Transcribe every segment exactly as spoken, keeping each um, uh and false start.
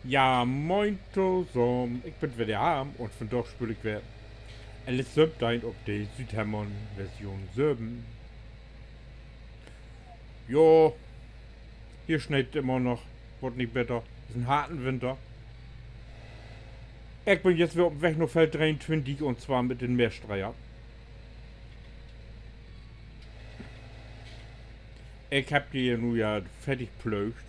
Ja, moin tosamen. Ik bün weer de Harm un vandaag speel ik weer L S söventeihn op de Südhemmern Version söven. Jo, hier sneet immer noch, word nich beter. Is en harten Winter. Ik bün jetzt weer op Weg na Feld dreeuntwintig un zwar mit den Mähdrescher. Ik hebb de nu ja fertig plöögt.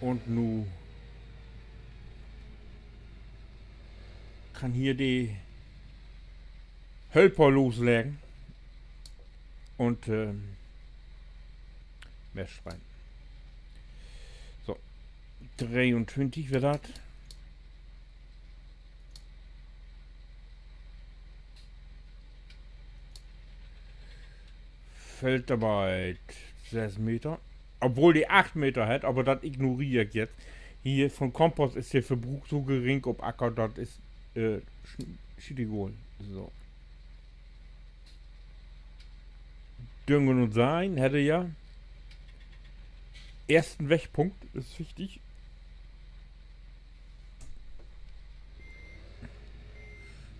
Un nu kann hier de Hölper losleggen. Un, ähm, Mähdrescher. So, dreeuntwintig weer dat. Feldarbeit, söss Meter. Obwohl de acht Meter hett, aver dat ignoreer ik jetzt. Hier, von Kompost is de Verbruuk so gering op Acker, dat is, äh, sch-, schietegal. So. Düngen un Seien hett he ja. Eersten Wegpunkt is wichtig.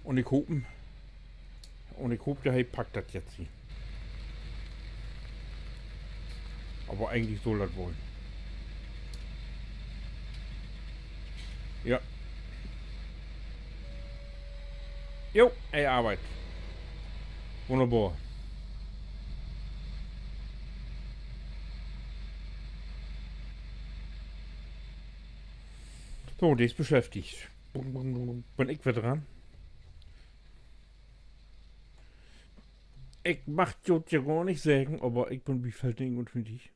Un ik hoop, un ik hoop, de, he packt dat jetzt hier. Aver egentlich sall dat woll. Ja. Jo, he arbeidt. Wunnerbor. So, de is beschäftigt. Bün ik weer dran? Ik mag dat ja gor nich seggen, aver ik bün bi Feld negenuntwintig.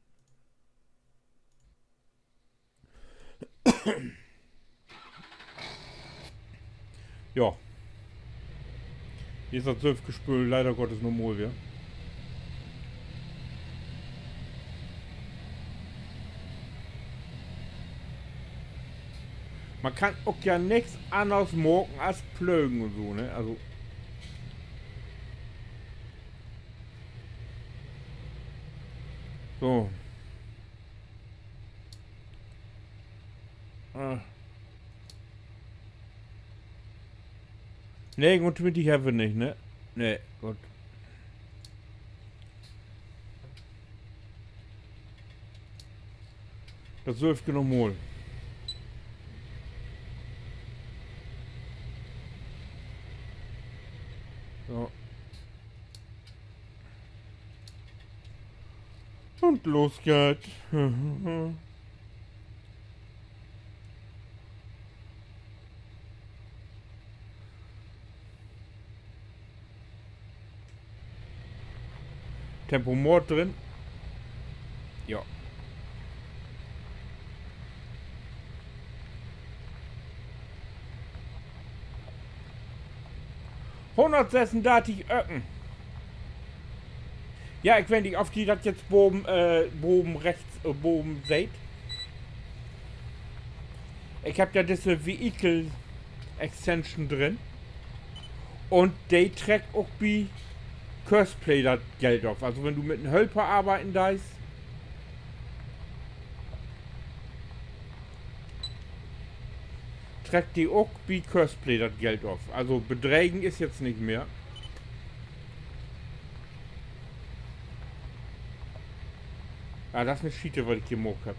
Ja. Hier is dat sülvige Spööl leider Gottes noch mal weer. Man kann ok ja nix anners maken as plögen un so, ne? Also. So. Ah. Negenuntwintig hebbt wi nich, ne? Nee, goot. Dat sülvige noch mal. So. Un los geiht 't. Tempomat drin. Ja. Hunnertsessundartig Öcken. Ja, ik weet nich, of ji dat jetzt boven, äh, boven rechts, äh, boven seht. Ik hebb ja disse Vehicle Extension drin. Un de treckt ok bi Courseplay dat Geld of. Also wenn du mit en Hölper arbeiden deist, treckt de ok bi Courseplay dat Geld of. Also bedregen is jetzt nich mehr. Ah, dat is 'ne Schiete, wat ik hier maakt hebb.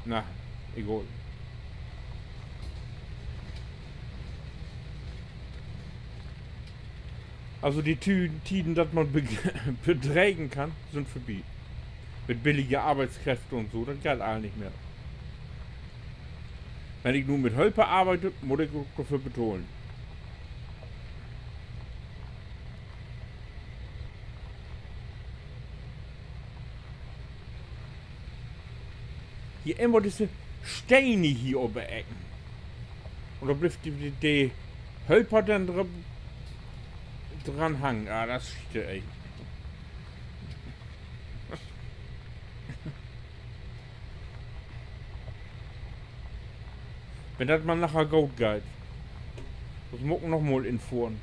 Na, egal. Also de Tü-, Tieden, dat man be-, bedregen kann, sünd vörbi. Mit billige Arbeitskräfte un so, dat geiht all nich mehr. Wenn ik nu mit Hölper arbeide, mutt ik ok dorför betahlen. Hier immer disse Stene hier op de Ecken. Un dor blifft de, de, de Hölper denn dr-, dran hangen. Ah, dat is Schiete, ey. Wenn dat man naher goot geiht. Dat mutt ik noch mal infohren.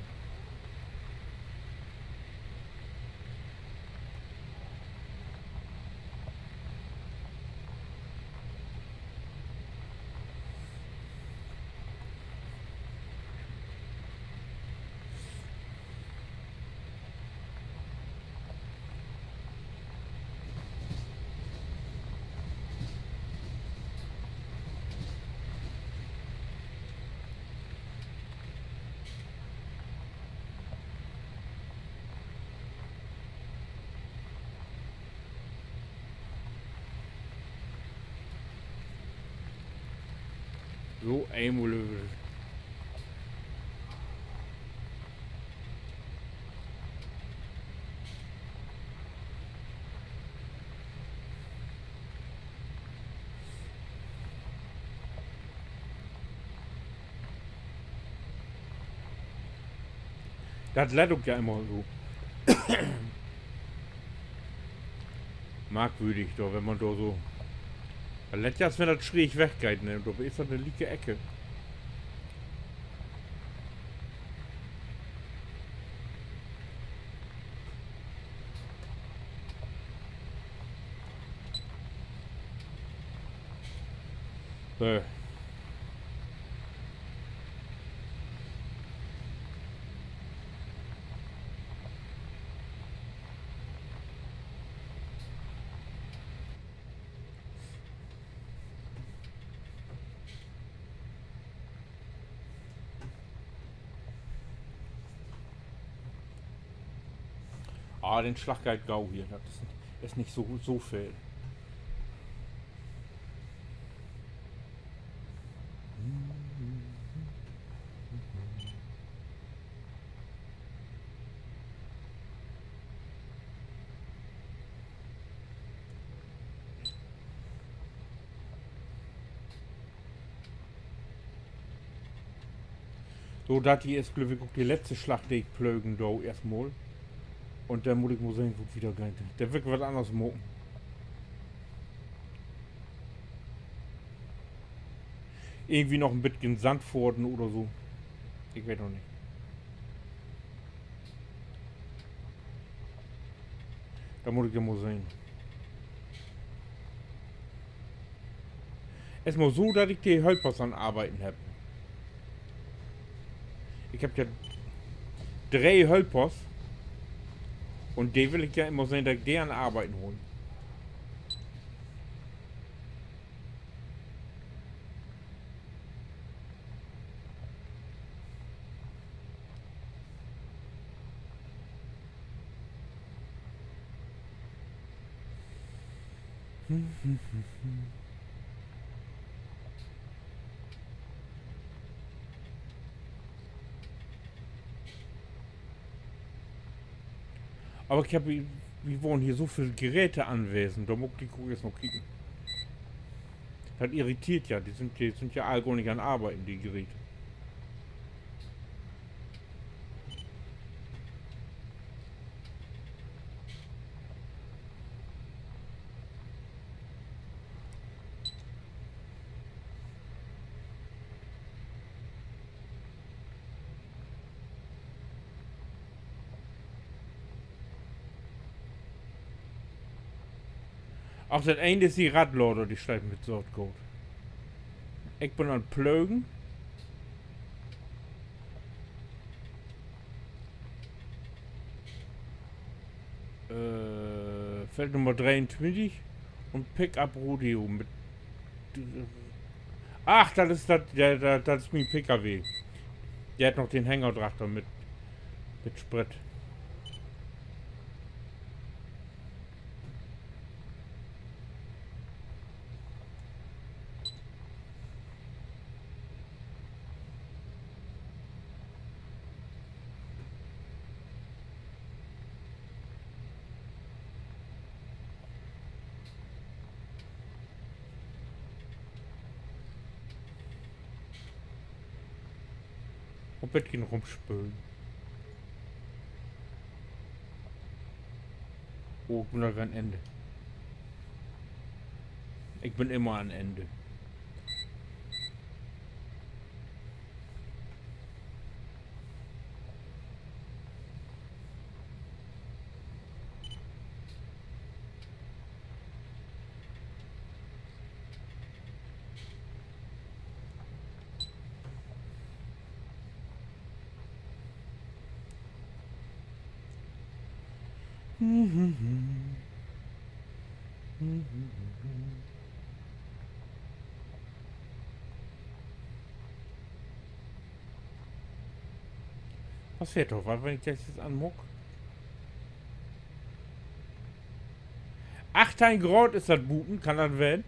So, eenmal över. Dat lett ok ja immer so. Markwürdig, doch, wenn man dor so, dat lett ja, as wenn dat schräg weggeiht, ne? Dorbi is dat 'ne lieke Ecke. So. Ah, den Slag geiht gau hier. Dat is, is nich so, so veel. So, dat hier is, glööv ik, ok de letzte Slag, de ik plögen do eerstmal. Un denn mutt ik mal sehn, wo 't wieder geiht. Denn will ik wat anners maken. Irgendwie noch en beten Sand fodern oder so. Ik weet noch nich. Dat mutt ik denn mal sehn. Is mal so, dat ik de Hölpers an Arbeiden hebb. Ik hebb ja dree Hölpers. Un de will ik ja immer sehn, dat ik de an Arbeiden hool. Aver ik hebb, wi, wi weren hier so veel Geräte anwesend, dor mutt ik ok eerst noch kieken. Dat irriteert ja, de sünd, de sünd ja all gor nich an Arbeiden, de Geräte. Ach, dat een is de Radlader, de steiht mit Saatgoot. Ik bün an 't Plögen. Äh, Feld Nummer dreeuntwintig un Pickup Rodeo mit, ach, dat is dat, de, de, dat is mien P K W. De hett noch den Hänger drachter mit, mit Sprit. Op beten rumspölen. Oh, ik bün al weer an Enn. Ik bün immer an Enn. Passeert doch wat, wenn ik dat nu anmaak? Achteihn Graad is dat buten, kann dat ween?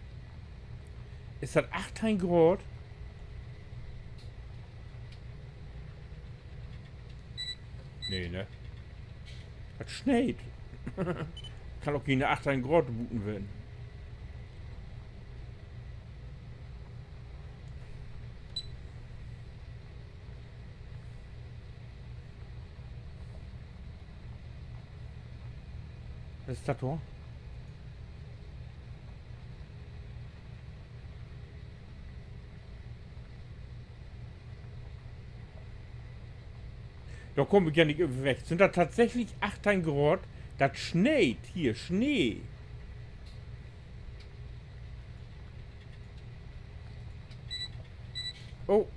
Is dat achteihn Graad? Nee, ne? Dat sneet. Kann ok keen achtteihn Graad buten ween. Wat is dat dor? Dor kaam ik ja nich över weg. Sünd dat tatsächlich achtteihn Graad? Dat sneet hier, Snee. Oh.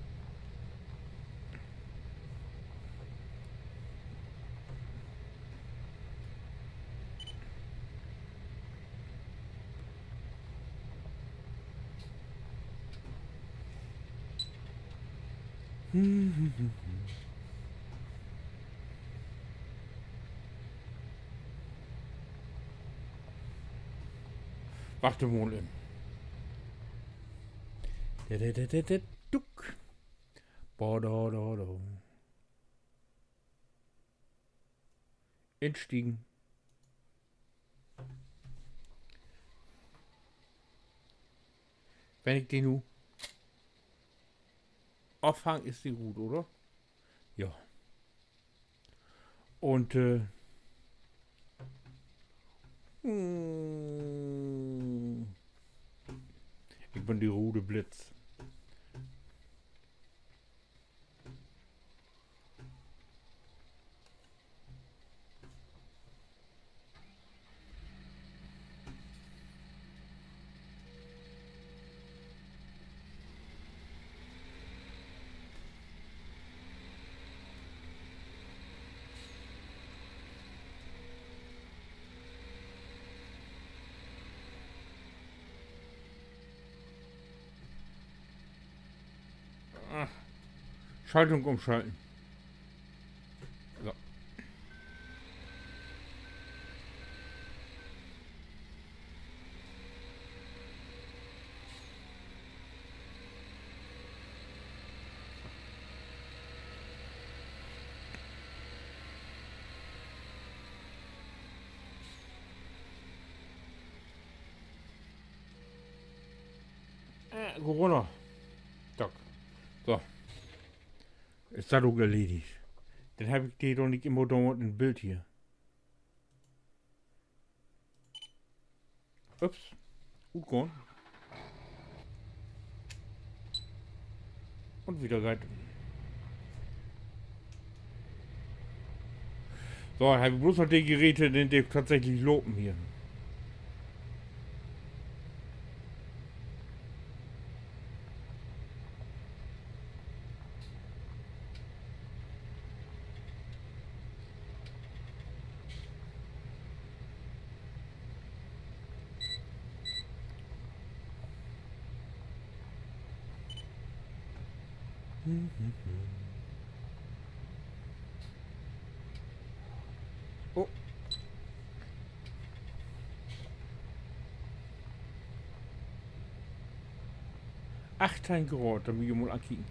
Wacht mal in. Duck. Ba, da, da, da. Instiegen. Wenn ik de nu afhang, is de rut, oder? Ja. Un, äh, hm, ik bün de rode Blitz. Ah. Schaltung umschalten. So. Äh, gah rünner. Zack. So. Is dat ok erledigt. Denn heff ik de doch nich immer dunnert in Bild hier. Ups. Utgahn. Un wieder reit. So, heff ik blots noch de Geräte, de, de tatsächlich lopen hier. Oh. Achtteihn Graad, dat mutt ji mal ankieken.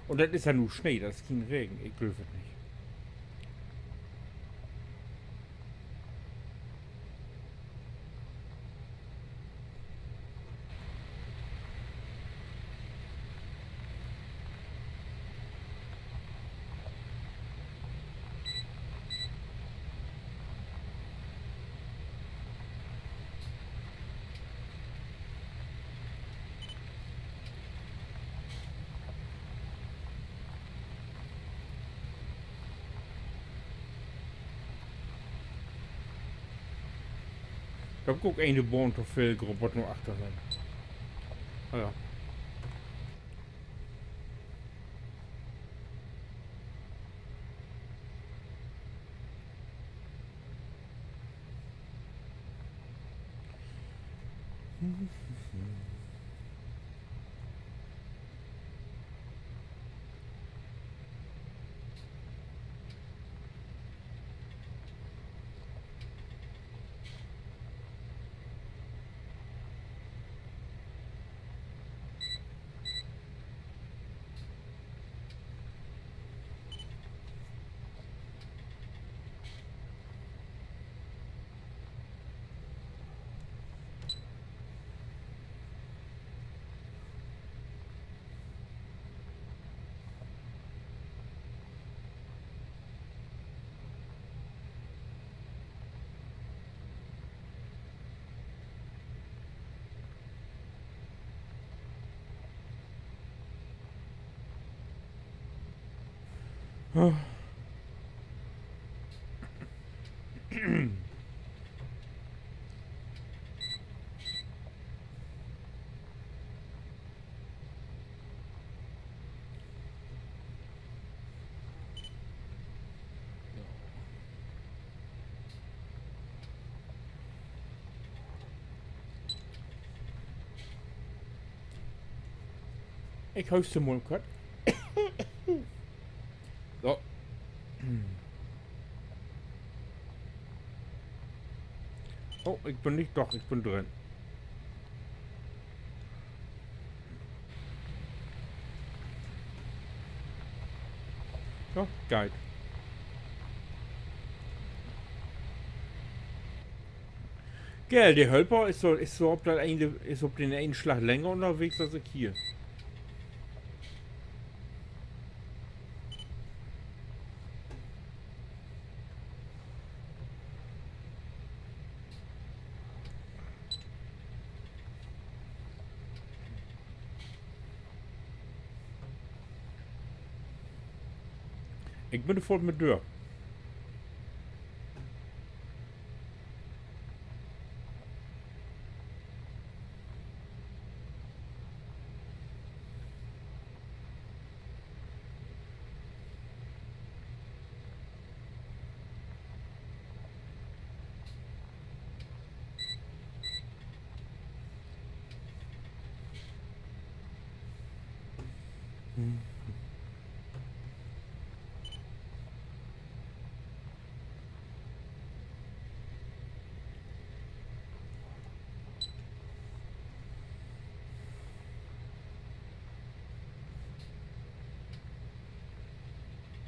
Un dat is ja nu Snee, dat is keen Regen, ik glööv dat nich. Dor heff ik ok ene Bahn to veel, Robot nu achter hen. Na ja. Ik hoost mal kort. So. Oh, ik bün nich, doch, ik bün drin. So, geiht. Gell, de Hölper is so, is so op dat ene, is op den enen Slag länger ünnerwegs as ik hier. Ik bün dor foort mit dör.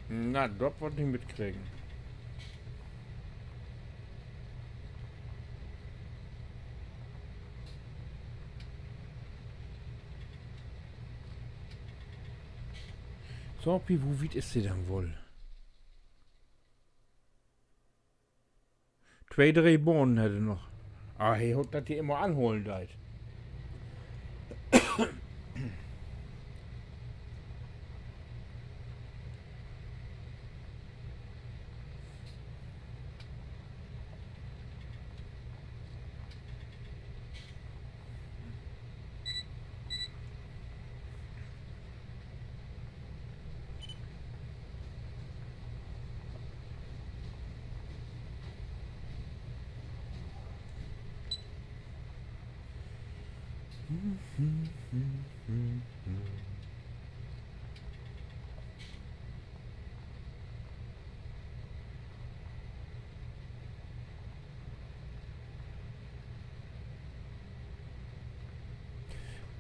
Na, dat warrt nich mitkregen. So, Pi, wo wiet is de denn woll? Twee, dree Bahnen hett he noch. Ah, he hoopt, dat de immer anholen deit.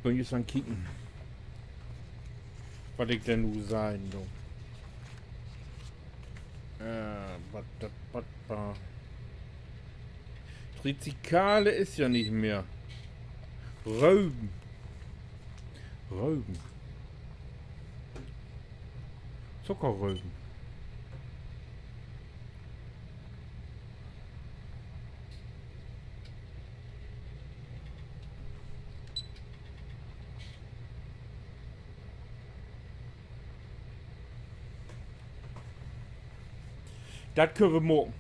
Bün jüst an kieken, wat ik denn nu seien do. Äh, wat, dat, wat, wa-, Triticale is ja nich mehr. Röven. Röven. Zuckerröven. Dat köönt wi maken.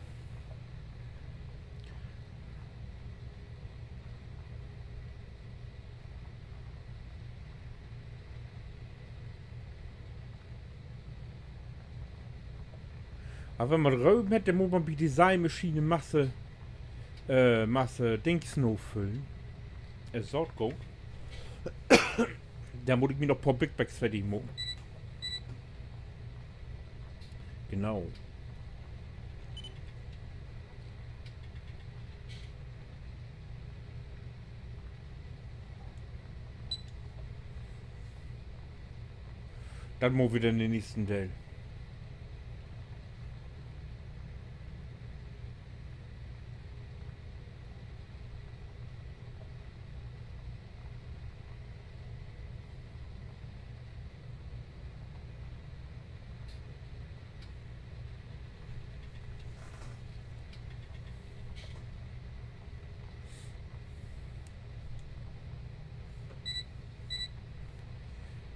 Aver wenn man Röven hett, denn mutt man bi de Seimaschien Masse, äh, Masse Dings nafüllen. Äh, Saatgoot. Denn mutt ik mi noch poor Big Bags fertig maken. Genau. Dat maakt wi denn in'n nächsten Deel.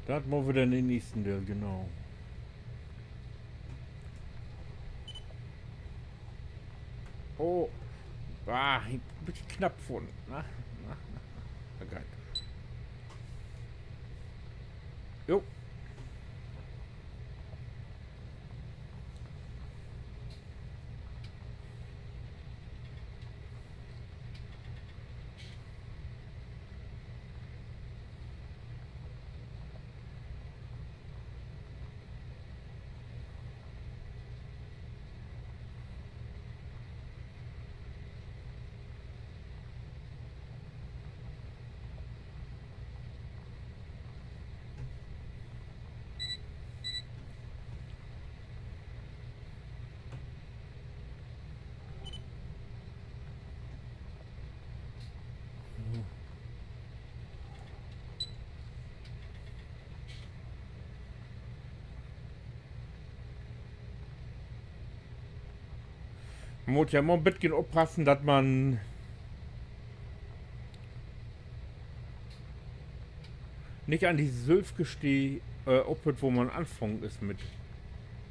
Dat maakt wi denn in'n nächsten Deel, genau. Oh. Ah, ik bün knapp vörn. Na, na, na. Na, geil. Jo. Man mutt ja immer en beten oppassen, dat man nich an de sülvige Steed, äh, ophöört, wo man anfungen is mit,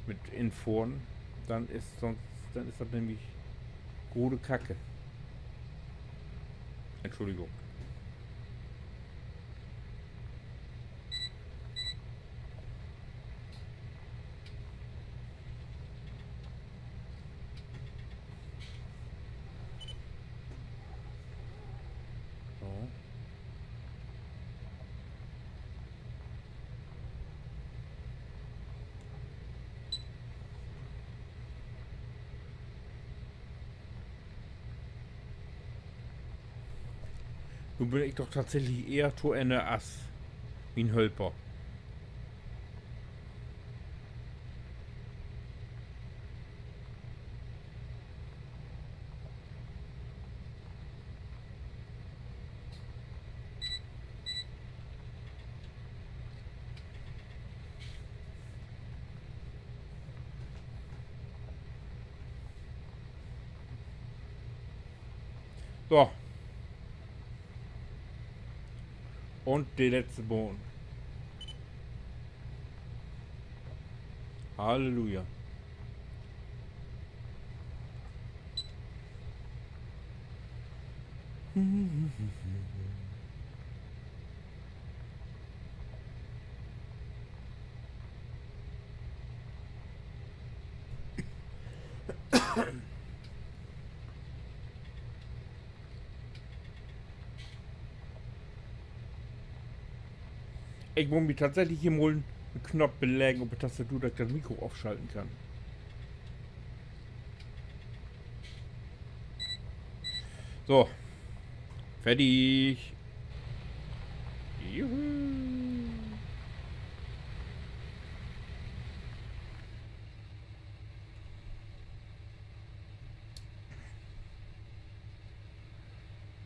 mit Infohren. Denn is sünst, denn is dat nämlich grote Kacke. Entschuldigung. So. Nu bün ik doch tatsächlich ehr to Enn as mien Hölper. So. Un de letzte Bahn. Halleluja. Ik mutt mi tatsächlich hier mal en Knoop beleggen op de Tastatur, dat ik dat Mikro afschalten kann. So. Fertig. Juhu.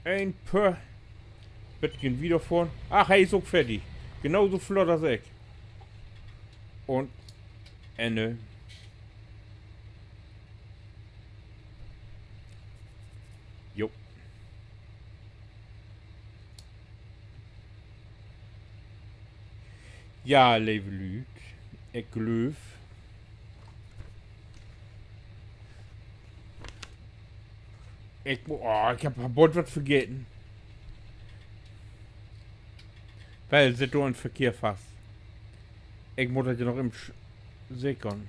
En poor Beten wieder vörn. Ach, he is ok fertig. Genau so flott as ik. Un Enne. Jo. Ja, leve Lüüd, ik glööv, ik mu-, oh, ik heff bold wat vergeten. Wiel, sitt dor in'n Verkehr fast. Ik mutt dat ja noch even sch-, sekern.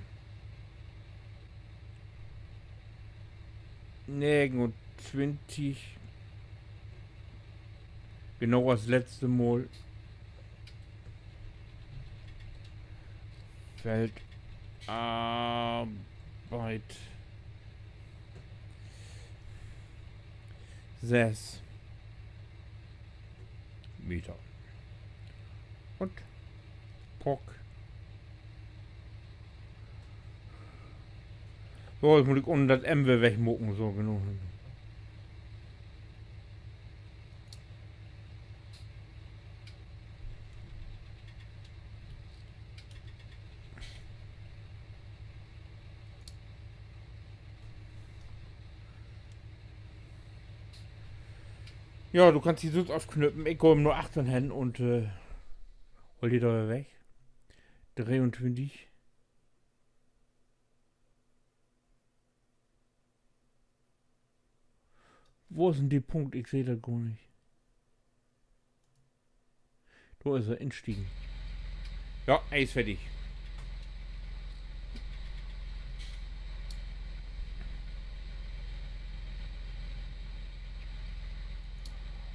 Negenuntwintig. Genau as letzte Mal. Feldarbeit. Sess Meter. Un Pock. So, nu mutt ik unnen dat M weer wegmaken, so, genau. Ja, du kannst di sülvst afknüppen. Ik gah na achtern hen un, äh, hool di dor weer weg. Dreeuntwintig. Wo is denn de Punkt? Ik seh dat gor nich. Dor is he, instiegen. Ja, he is fardig.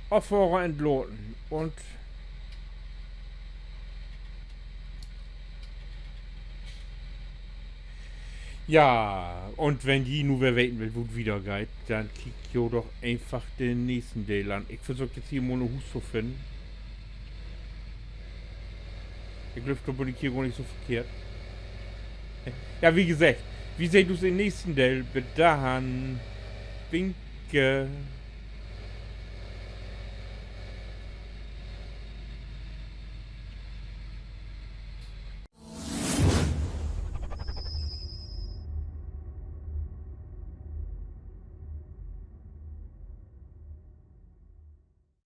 Affahrer entlaten un, ja, un wenn ji nu weer weten wüllt, wo 't wiedergeiht, denn kiekt jo doch eenfach den nächsten Deel an. Ik versöök nu hier mal en Huus to finnen. Ik glööv, dor bün ik hier gor nich so verkehrt. Ja, wie geseggt, wi seht us in'n nächsten Deel. Bit dorhen. Winke.